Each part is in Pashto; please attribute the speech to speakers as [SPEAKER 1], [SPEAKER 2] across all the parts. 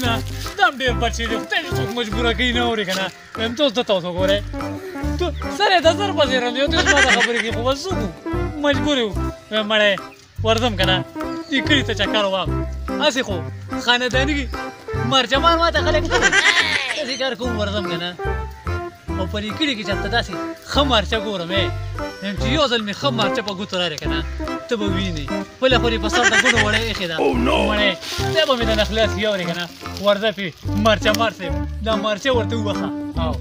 [SPEAKER 1] نه دا هم ډېر بد شی دی، خدای دې څوک مجبوره کوي نه اورې که نه. وایم ته اوس ده ته اوس وګورې، ته سر یې د زر په څېر دی، ته اوس ما ته خبرې کوي، خو بس څه وکړو مجبور یو. وایم مړی ورځم که نه دې کلي ته چکر وهم، هسې خو خانداني مرجمان ما ته خلک نه وایي، داسې کار کوم ورځم که نه. او په دې کلي کې چېرته داسې ښه مارچه ګورم، وایم چې یو ځل مې ښه مارچه په ګوتو راغلې که نه ته به وینې، بله خو دې په سر د ګوډو وړۍ ایښې ده، مړی دی به مې درنه خلاص کړي اورې که نه. ورځه پې مارچه مار صاحب دا مارچه ورته ووهه. او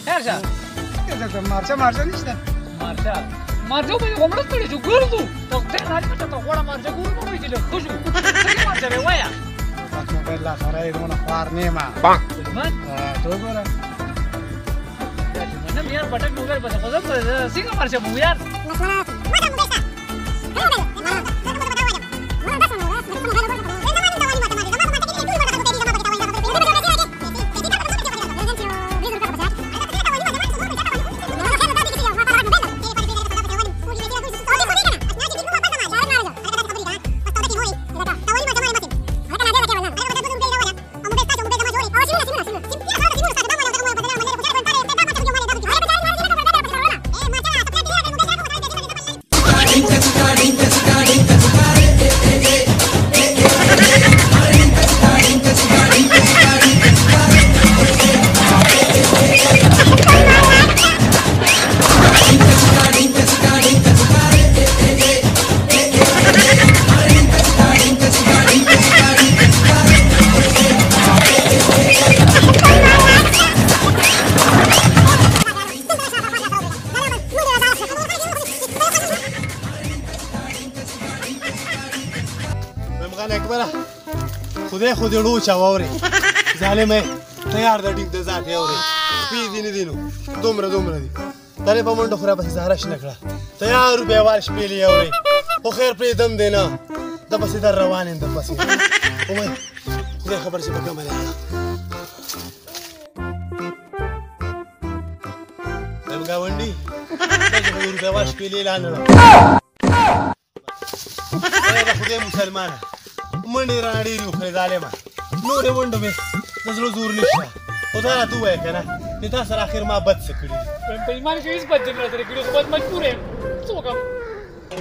[SPEAKER 1] خیر شه.
[SPEAKER 2] مارچه مارچه نشته.
[SPEAKER 1] مارچه مارچه به دې غومړه ستړي شو ګرځو، ته خدای ظالمه چېرته غوړه مارچه ګورو به وایي چې لږ ښه شو. څنګه مارچه به وایه؟
[SPEAKER 2] بس موبایل لا سره یې دونه خوار نه یم.
[SPEAKER 1] سلمان
[SPEAKER 2] ته وګوره
[SPEAKER 1] دا چې منم یار بټن موبایل پسې خو زه څنګه مارچه مو یار.
[SPEAKER 2] خدای خو دې ړو چا واورې ظالمه تیار د ټیک د ذات اورې سپي دي نه دي نو دومره دومره دي ترې په منډه خو راپسې زهره شنه کړه تیار بیوال شپېلې اورې خو خیر پرېږدم دی نه د پسې در روان یم د پسې ووایي خدای خبر چې په کومه لاړه. وایم ګاونډي دا چې په روپیوال شپېلې لا نه د خدای مسلمانه منډې رانه ډېرې وخورې ظالمه، نورې منډو مې د زړه زور نشته، خو دا راته ووایه که نه چې تا سره اخر ما بد څه کړي دي؟
[SPEAKER 1] وایم په ایمان کې هېڅ بد دې نه راسره کړي، خو بس مجبور یم څه وکړم.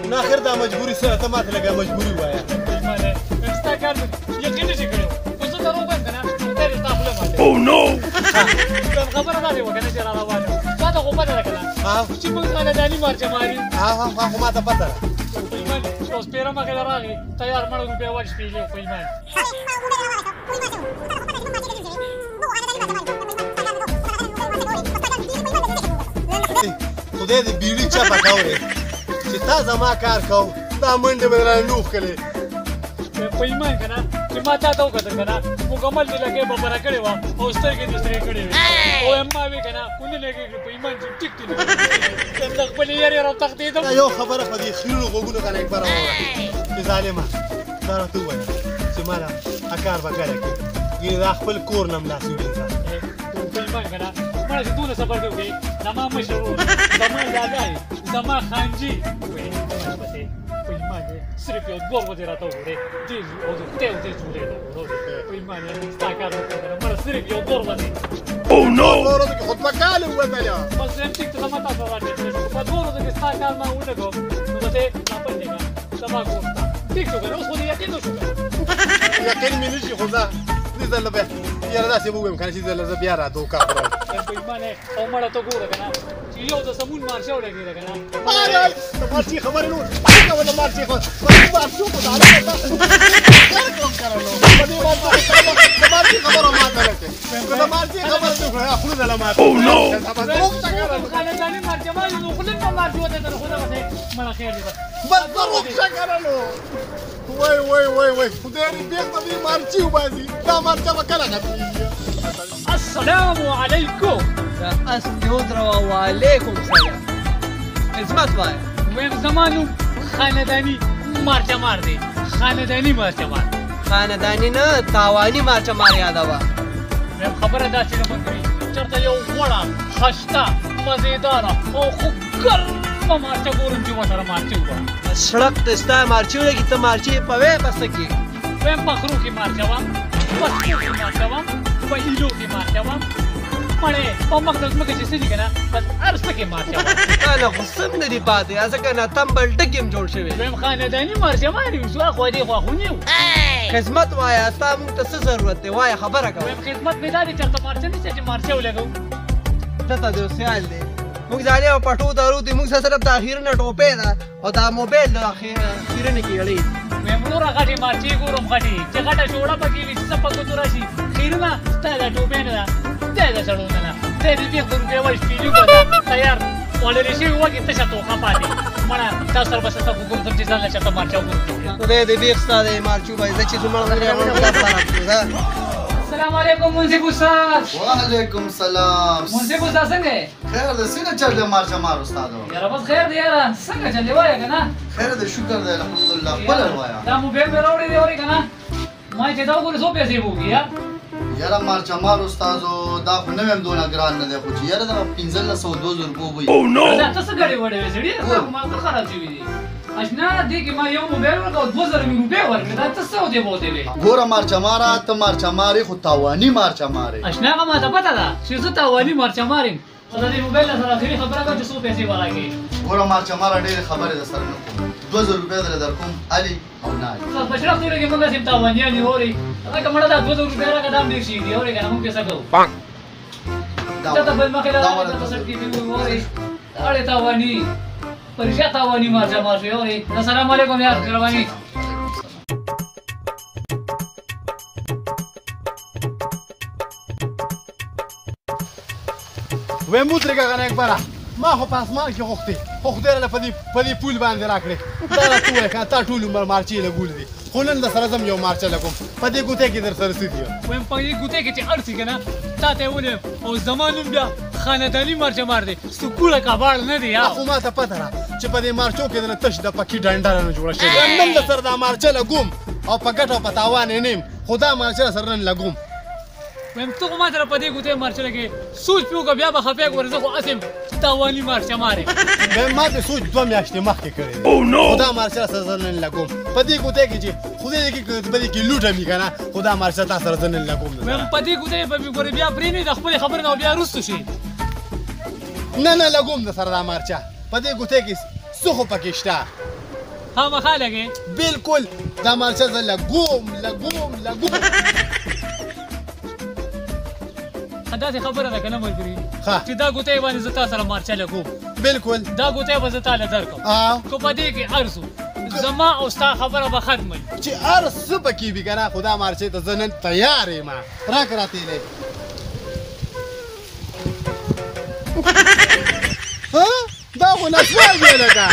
[SPEAKER 2] نو اخر دا مجبوري څه ته ما ته لږه مجبوري ووایه.
[SPEAKER 1] په ایمان وایم ستا کار مې یقین نه شي کړی، خو زه دروغ وایم که نه خدای دې ستا خوله ماته. وایم خبره داسې وه که نه چې را روان یم، تا ته خو پته ده که نه چې موږ خانداني مارچه ماري.
[SPEAKER 2] ها خو ما ته پته ده.
[SPEAKER 1] په ایمان یو سپېره مخې له راغی تیار مړه روپۍ وال شپېلې په ایمان.
[SPEAKER 2] خدای دې بیړي چپه کاورې چې تا زما کار کو دا منډې به رانه وښکلې.
[SPEAKER 1] په ایمان که نه چې ما تا ته وکتل که نه مکمل دې لګۍ ببره کړې وه او سترګې دې سرې کړې وې، او وایم ما وې که نه ونه لګېږي په ایمان چې ټیک دې نه وایم د خپلې یارې راوتښتېدم.
[SPEAKER 2] یو خبره په دې خیرونو غوږونو که نه اکبره واوره چې ظالمه دا راته ووایه چې ما له کار به کله کوې، ګینې دا خپل کور نه هم لاس ووینځه.
[SPEAKER 1] په ایمان که نه مړه چې دونه سفر دې وکړې زما مشر ورور زما دادا یې زما خانجي وایي پسې په ایمان یې صرف یو دوه ورځې راته وګورې دې او د خدای او دې جوړې ته وګورې په ایمان یې ستا کار وکړه که نه مړه صرف یو دوه ورځې.
[SPEAKER 2] دوه ورځو کې خو دوه کاله ووتل.
[SPEAKER 1] بس وایم ټیک ته زما تا سره راټیټ شو، په دوه ورځو کې ستا کار ما ونه کړ نو بس یې راپنډې کړه زما کور ته ټیک شو که نه اوس خو دې یقین وشو که نه.
[SPEAKER 2] یقین مې نه شي خو ځه دې ځل به یاره داسې به ووایم که نه چې ځل زه بیا راتوکا خورم.
[SPEAKER 1] په ایمان او مړه ته ګوره که نه چې یو د سمون مارشه ولګېده که نه.
[SPEAKER 2] د مارچې خبرې نور څنګه د مارچې خبرې مارچو خو ظالمه ته کار کوم که نه نو په دې مارچو د مارچې خبره ما ته نه کوې، که د مارچې خبره دې وکړه خوله دله ماته.
[SPEAKER 1] خانداني مارچه ما نو خوله په مارچو وته ته خو دغسې مړه خیر دی بس.
[SPEAKER 2] بس دروغ شه که نه نو وای وای وای وای خدای دې بېخ به دې مارچې وباسي، دا مارچه به کله ختمېږي؟
[SPEAKER 1] السلام علیکم.
[SPEAKER 3] اس دې ودروه. وعلیکم سلام. عظمت وایه.
[SPEAKER 1] وایم زما نوم خانداني مارچه مار دی، خانداني مارچه مار.
[SPEAKER 3] خانداني نه تاواني مارچه مار یادوه.
[SPEAKER 1] وایم خبره داسې نه مګري چېرته یو غوړه خسته مزیداره او خو ګرمه مارچه ګورم چې ورسره مارچې ووهم.
[SPEAKER 3] سړک ته ستا مارچې ولګي، ته مارچې په وې په څه کې؟
[SPEAKER 1] وایم په خرو کې مارچه وم، په سپو کې مارچه وم، په ایلو کې مارچه وم، مړې په مخ د ځمکې چې څه دي که نه بس هر څه کې مارچه وم.
[SPEAKER 3] تا له خو څه هم نه دي پاتې، ځکه نه تنبل ډکې هم جوړ شوی.
[SPEAKER 1] وایم خانداني مارچه مار یو، څو اخوا دې خوا خو نه یو.
[SPEAKER 3] خدمت وایه، ستا موږ ته څه ضرورت دی؟ وایه خبره کوه.
[SPEAKER 1] وایم خدمت مې دا دی چېرته مارچه نشته چې مارچه ولګوو.
[SPEAKER 3] ته ته د خیال دی، موږ ځالې او پټو دارو دي، موږ سره صرف د اخیرنه ټوپۍ ده او دا موبایل د اخیرنې کې اړې.
[SPEAKER 1] وایم وروره غټې مارچې ګورم، غټې چې غټه جوړه پکې وي چې څه په ګوتو راشي. خیرنه ستا د ټوپۍ نه ده، دی د سړو نه ده، دی د بیخ د روپۍ وایي شپېلي ده تیار خوړلی شوي وږي تشه توښه پاتې. مړه تا سره به څه وګورم چې ځان له چېرته مارچه وګورم.
[SPEAKER 3] خدای دې بیخ ستا دی مارچو بای، زه چې څومره غوړې غوړې خراب کړو.
[SPEAKER 1] السلام علیکم منصف استاد.
[SPEAKER 4] وعلیکم سلام.
[SPEAKER 1] منصف استاد څنګه یې؟
[SPEAKER 4] خیر دی، څنګه چل دی مارچه مار استاد؟
[SPEAKER 1] یاره بس خیر دی یاره، څنګه چل دی وایه که نه؟
[SPEAKER 4] خیر دی شکر دی الحمدلله. خپله وایه.
[SPEAKER 1] دا موبایل مې راوړی دی اورې که نه، ما چې دا وګورې څو پیسې به وکړي؟
[SPEAKER 4] یاره مارچه مار استادو دا خو نوی هم دونه ګران نه دی، خو چې یاره دغه 1502 روپو وي.
[SPEAKER 1] دا ته څه ګړې وړې وې سړیه؟ دا خو ما څه خراب شوي دي. اشنا دې کې ما یو موبایل ورکړ او 2000 مې روپۍ ورکړې، دا ته څه ودې بوتې وې؟
[SPEAKER 4] ګوره مارچه ماره، ته مارچه مارې خو تاواني مارچه مارې.
[SPEAKER 1] اشنا هغه ماته پته ده چې زه تاواني مارچه مار یم، خو د دې موبایل سره اخري خبره کوه چې څو پیسې به راکړې.
[SPEAKER 4] ګوره مارچه ماره ډېرې خبرې در سره نه کوم، 2000 روپۍ درله در کوم، الي او نه الي.
[SPEAKER 1] بس په شرط ولګي موږ هسې تاوانیان یو اورې، راکه مړه دا 2000 روپۍ راکړه، دا هم ډېر شي دي اورې که نه موږ پرې څه کوو؟ ته ته بل مخې له راغلې ته څه کېږي اورې، اړې تاواني پرشا تاواني مارچه مار شوې اورې. السلام علیکم یار، مهرباني.
[SPEAKER 2] ویم وترېږه که نه اکبره، ما خو په اسمان کې غوښتې خو خدای راله په دې پول باندې راکړې. دا راته ووایه که تا ټول عمر مارچې لګولې دي، خو نن در سره ځم یو مارچه لګوم، په دې ګوتې کې در سره څه دي؟
[SPEAKER 1] وایم په دې ګوتې کې چې هر څه که نه تا ته یې ولیم، او زما نوم بیا خانداني مارچه مار دی، څه کباړ نه دی.
[SPEAKER 2] خو ما ته پته ده چې په دې مارچو کې درنه تش د پکي ډنډه رانه جوړه شوې. نن در سره دا مارچه لګوم او په ګټه او په تاوان یې نه یم، خو دا مارچه در سره نن لګوم.
[SPEAKER 1] وایم ته خو ما سره په دې ګوتې مارچه لګې، سوچ پرې وکړه بیا به خفه یې ګورې، زه خو هسې تاواني مارچه مار یم.
[SPEAKER 2] وایم ما پرې سوچ 2 میاشتې مخکې کړی دی، خو دا مارچه سره زه نن لګوم. په دې ګوتې کې چې خدای دې کړي په دې کې لوټه مې که نه، خو دا مارچه تا سره زه نن لګوم.
[SPEAKER 1] وایم په دې ګوتې به مې ګورې بیا پرې نه د خپلې خبرې نه بیا وروسته شي.
[SPEAKER 2] نه نه لګوم د سره دا مارچه، په دې ګوتې کې څه خو پکې شته.
[SPEAKER 1] خامخا لګې؟
[SPEAKER 2] بالکل، دا مارچه زه لګوم لګوم لګوم.
[SPEAKER 1] داسې خبره ده که نه ملګري چې دا ګوتۍ باندې زه تا سره مارچه لګوم.
[SPEAKER 2] بالکل،
[SPEAKER 1] دا ګوتۍ به زه تا له درکړم، که په دې کې هر څو زما او ستا خبره به ختمه وي
[SPEAKER 2] چې هر څه پکې وي که نه، خو دا مارچې ته زه نن تیار یم. راکړه راتېلی. دا خو نسوار دی لکه.